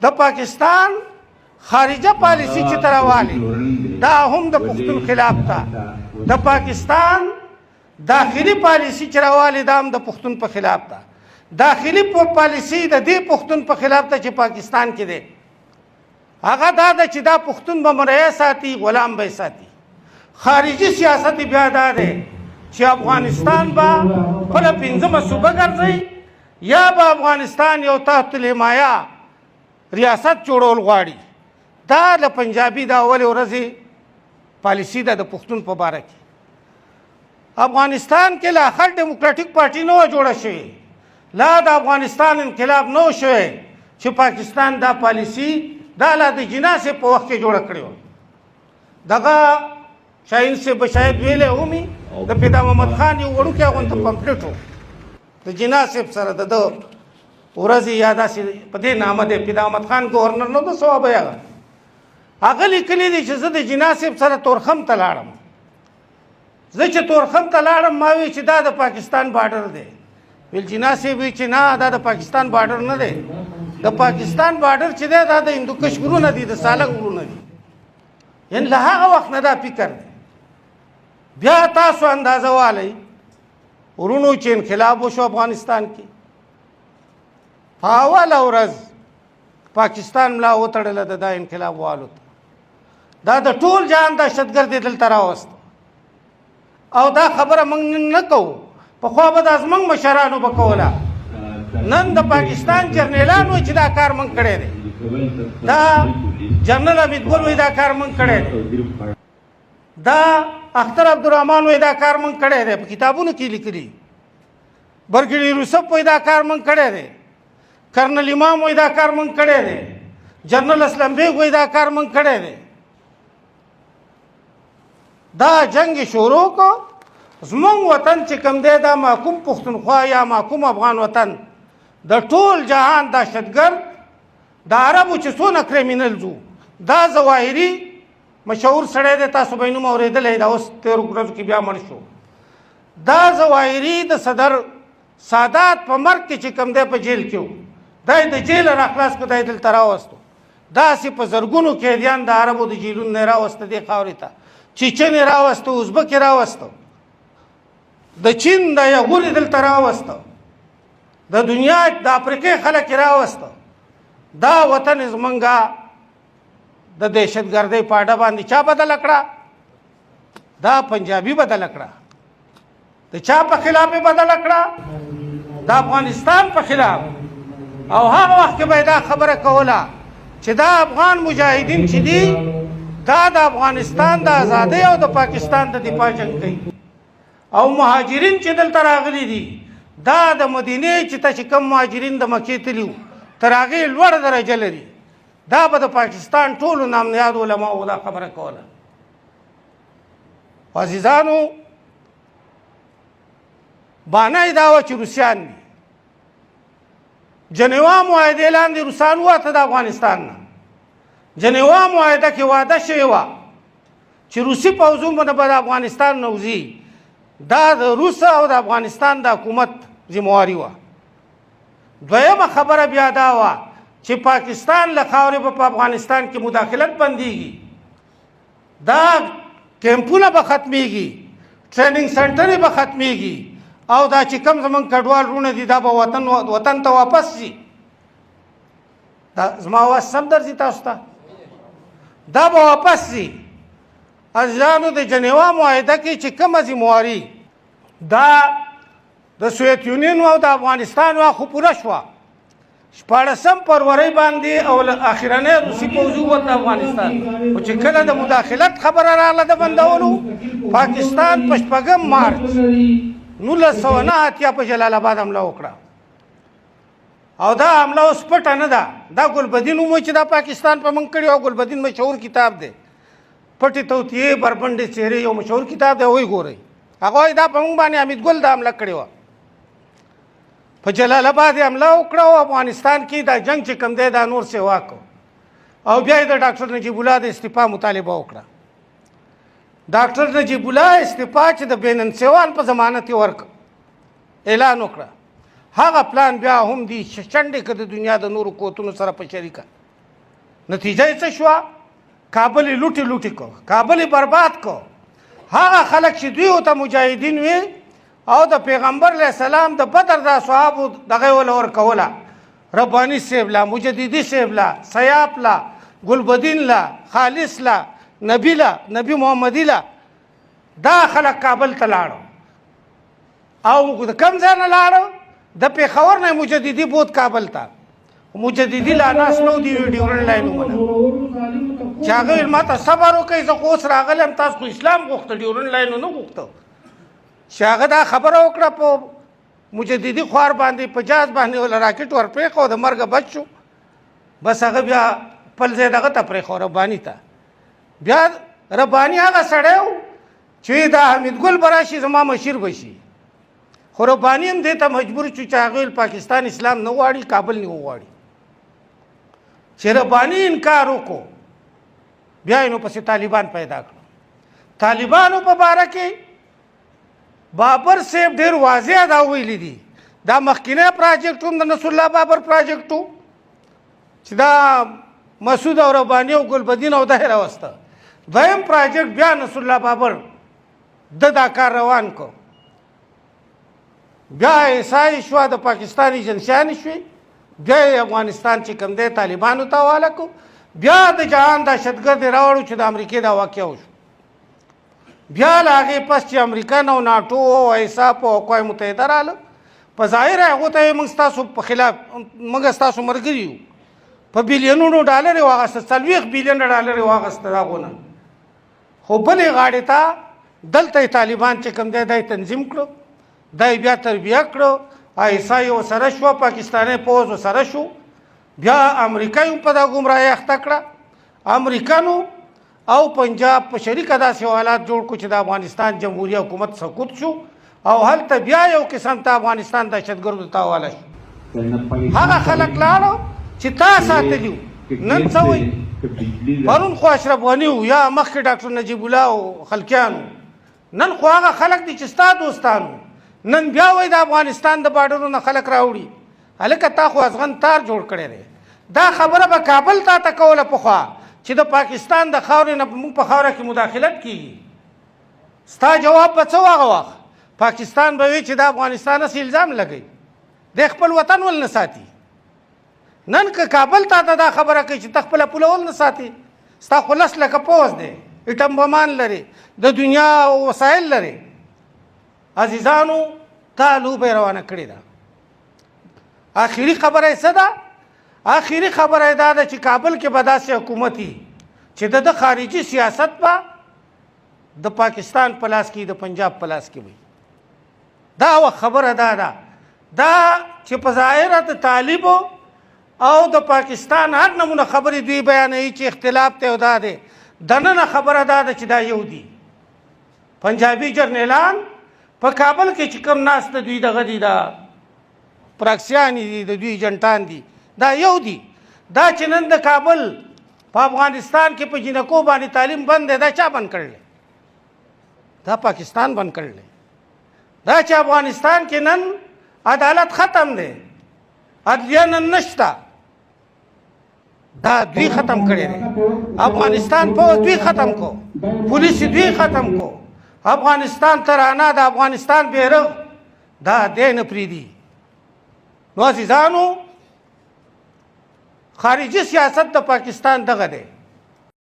د پاکستان خارجه پالیسی چې تراواله، دا هم د پښتون خلاف ده. د پاکستان داخلي پالیسی چې راواله، دا هم د پښتون په خلاف ده. داخلي پالیسی د دې پښتون په خلاف ده چې پاکستان کې دی، هغه دا ده چې دا پښتون به مریا ساتي، غلام به ساتي. خارجي سیاست بیا دا دی چې افغانستان به خپله پنځمه صوبه ګرځي یا به افغانستان یو تحت الحمایه ریاست جوړول غواړي. دا د پنجابي د اولې ورځې پالیسی ده د پښتون په باره کې. افغانستان کې لا خلق ډیموکراټیک پارټي نه وه جوړه شوې، لا د افغانستان انقلاب نه و شوی چې پاکستان دا پالیسی دا لا د جناح صاحب په وخت کې جوړه کړې وه. دغه شاهین صاحب به شاید ویلی هم، د فدا محمد خان یو وړوکی غونته پمفلټ و د جناح صاحب سره د ده ورځې یا داسې په دې نامه دی. فدا محمد خان ګورنر نو د صوابۍ، هغه لیکلي دي چې زه د جناح صاحب سره تورخم ته لاړم. زه چې تورخم ته لاړم، ما وی چې دا د پاکستان بارډر دی. ویل جناح صاحب وی چې نه، دا د پاکستان بارډر نه دی. د پاکستان بارډر چې دی، دا د هندوکش غرونه دي، د سالنګ غرونه دي. یعنی له هغه وخت نه دا فکر دی. بیا تاسو اندازه والی ورونو چې انقلاب وشو افغانستان کې، په اوله ورځ پاکستان ملا وتړله د دا انقلاب والو ته. دا د ټول جهان دهشتګردي دلته راوست. او دا خبره موږ نن نه کوو، پخوا به دا زموږ مشرانو به کوله. نن د پاکستان جرنیلان وایي چې دا کار موږ کړی دی. دا جنرال حمید ګل وایي دا کار موږ کړی دی. دا اختر عبدالرحمن وایي دا کار موږ کړی دی، په کتابونو کې لیکلي. برګډیر یوسف وایي دا کار موږ کړی دی. کرنل امام وایي دا کار موږ کړی دی. جنرال اسلم بیګ وایي دا کار موږ کړی دی. دا جنگ شروع کو. زمونږ وطن چې کوم دی، دا محکوم پښتونخوا یا محکوم افغان وطن، د ټول جهان دهشتګرد، د عربو چې څونه criminals وو، دا ظواهري مشهور سړی دی، تاسو به یې نوم اورېدلی، دا اوس تېرو ورځو کې بیا مړ شو. دا ظواهري د صدر سادات په مرګ کې چې کوم دی په جیل کې و، دا یې د جیله راخلاص کړو، دا یې دلته راوستو. داسې په زرګونو قیدیان د عربو د جیلونو نه راوسته دې خاورې ته. چیچن یې راوستو، ازبک یې راوستو، د چین د یغور یې دلته راوستو، د دنیا د افریقې خلک یې راوستو. دا وطن زمونږه د دهشتګردۍ په اډه باندې چا بدله کړه؟ دا پنجابي بدله کړه. د چا په خلاف یې بدله کړه؟ د افغانستان په خلاف. او هغه وخت کې به دا خبره کوله چې دا افغان مجاهدین چې دي، دا د افغانستان د ازادۍ او د پاکستان د دفاع جنګ کوي، او مهاجرین چې دلته راغلي دي، دا د مدینې چې ته چې کوم مهاجرین د مکې تللي وو، تر هغې لوړه درجه لري. دا به د پاکستان ټولو نامنیاد علماو دا خبره کوله. عزیزانو، بانه یې دا وه چې روسیان دي. جنیوا معاهدې لاندې روسان ووته د افغانستان نه. جنیوا معاهده کې وعده شوې وه چې روسي پوځونه به د افغانستان نه وځي. دا د روس او د افغانستان د حکومت ذمهواري وه. دویمه خبره بیا دا وه چې پاکستان له خاورې به په افغانستان کې مداخلت بندیږي، دا کیمپونه به ختمیږي، training center به ختمیږي، او دا چې کم زمونږ کډوال وروڼه دي، دا به وطن ته واپس ځي. دا زما اواز سم درځي تاسو ته؟ دا به واپس ځي. عزیزانو، د جنیوا معاهده کې چې کومه ذمهواري دا د سویت یونین او د افغانستان وا، خو پوره شوه 16 فرورۍ باندې او اخرنۍ روسي پوځ ووت افغانستان. خو چې کله د مداخلت خبره راغله د بندولو، پاکستان په 6 مارچ 1989 په جلال آباد حمله وکړه. او دا حمله اوس پټه نه ده. دا ګلبدین ومو چې دا پاکستان په موږ کړي، او ګلبدین مشهور کتاب دی، پټې توطیې بربنډې څهرې، یو مشهور کتاب دی، وایي ګورئ. هغه وایي دا په موږ باندې حمید ګل دا حمله کړې وه. په جلال آباد یې حمله وکړه او افغانستان کې دا جنگ چې کوم دی، دا نور سیوا کو. او بیا یې د ډاکټر نجیب الله د استعفا مطالبه وکړه. ډاکټر نجیب الله استعفا چې د بینن سیوان په ضمانت یې ورکړ، اعلان وکړه، هغه پلان بیا هم دی شنډې که د دنیا د نورو قوتونو سره په شریکه. نتیجه یې څه شوه؟ کابل یې لوټې لوټې کو، کابل یې برباد کو. هغه خلک چې دوی ورته مجاهدین وي او د پیغمبر علیه السلام د بدر د اصحابو دغه یې ورله ورکوله، رباني صاحب لا، مجددي صاحب لا، سیاف لا، ګلبدین لا، خالص لا، نبی لا، نبی محمدي لا، دا خلک کابل ته لاړو. او د کم ځای نه لاړو؟ د پېښور نه مجددي بوت کابل ته. مجددي لا ناست نه دی، ډیورنډ لاین ومنه چې هغه ویل ما ته صبر وکړئ، زه خو اوس راغلی یم، تاسو خو اسلام غوښته، ډیورنډ لاین نه غوښته. چې هغه دا خبره وکړه، په مجددي خوار باندې په جاز باندې ول راکټ ورپرېښو، د مرګه بچ شو. بس هغه بیا خپل ځای دغه ته پرېښو، رباني ته. بیا رباني هغه سړی و چې دا حمید ګل به راشي زما مشیر به شي، خو رباني هم دې ته مجبور شو چې هغه ویل پاکستان اسلام نه غواړي، کابل نه غواړي. چې رباني انکار وکړو، بیا یې نو پسې طالبان پیدا کړو. طالبانو په باره کې بابر صاحب ډېر واضح دا ویلي دي. دا مخکینی پراجیکټ هم د نصرالله بابر پراجیکټ و چې دا مسعود او رباني او ګلبدین او ده راوسته. دویم پراجیکټ بیا نصرالله بابر د دا کار روان کو، بیا ایسای شوه، د پاکستان ایجنسیانې شوې، بیا یې افغانستان چې کوم دی طالبانو ته حواله کو، بیا د جهان دهشتګرد یې راوړو چې د امریکې دا واقعه وشو. بیا له هغې پس چې امریکا نه او ناټو او ایساف او اقوام متحده راله، په ظاهره هغو ته یې موږ ستاسو په خلاف، موږ ستاسو ملګري یو، په بیلینونو ډالر یې واخیسته، 40 بیلینه ډالر یې واخیسته د هغو نه. خو بلې غاړې ته دلته یې طالبان چې کوم دی دا یې تنظیم کړو، دا یې بیا تربیه کړو، آی اس آی ورسره شوه، پاکستانی پوځ ورسره شو، بیا امریکا یې هم په دا ګمراهۍ اخته کړه. امریکانو او پنجاب په شریکه داسې حالات جوړ کړو چې د افغانستان جمهوري حکومت سقوط شو او هلته بیا یو قسم ته افغانستان دهشتګردو ته حواله شو. هغه خلک لاړو چې تا ساتلی نن څه وایي؟ پرون خو اشرف غني و یا مخکې ډاکټر نجیب الله او خلکیان وو، نن خو هغه خلک دي چې ستا دوستان وو، نن بیا وایي د افغانستان د بارډرونو نه خلک راوړي. هلکه تا خو ازغن تار جوړ کړی دی. دا خبره به کابل تا ته کوله پخوا چې د پاکستان د خاورې نه موږ په خاوره کې مداخلت کیږي، ستا جواب به څه هغه وخت؟ پاکستان به وي چې د افغانستان هسې الزام لګوي، دی خپل وطن ول نه ساتي. نن که کابل تا ته دا خبره کوي چې ته خپله پوله ول نه ساتي، ستا خو 10 لکه پوځ دی، اټم بمان لري، د دنیا وسایل لري. عزیزانو، تا لوبه روانه کړې ده. آخري خبره یې څه ده؟ آخري خبره یې دا ده چې کابل کې به داسې حکومت وي چې د ده خارجي سیاست به د پاکستان په لاس کې، د پنجاب په لاس کې وي. دا وخت خبره دا ده دا چې په ظاهره د طالبو او د پاکستان هر نمونه خبرې دوی بیانوي چې اختلاف ته او دا دی، دننه خبره دا ده چې دا یو دي. پنجابي جرنیلان په کابل کې چې کوم ناست د دوی دغه دي، دا پراکسیان دي، د دوی ایجنټان دي، دا یو دي. دا چې نن د کابل په افغانستان کې په جینکو باندې تعلیم بند دی، دا چا بند کړل؟ دا پاکستان بند کړل. دا چې افغانستان کې نن عدالت ختم دی، عدلیه نن نشته، دا دوی ختم کړی دی. افغانستان پوځ دوی ختم کو، پولیس دوی ختم کو، افغانستان ترانه د افغانستان بیرغ دا دی نه پریدي. نو عزیزانو، خارجي سیاست د پاکستان دغه دی.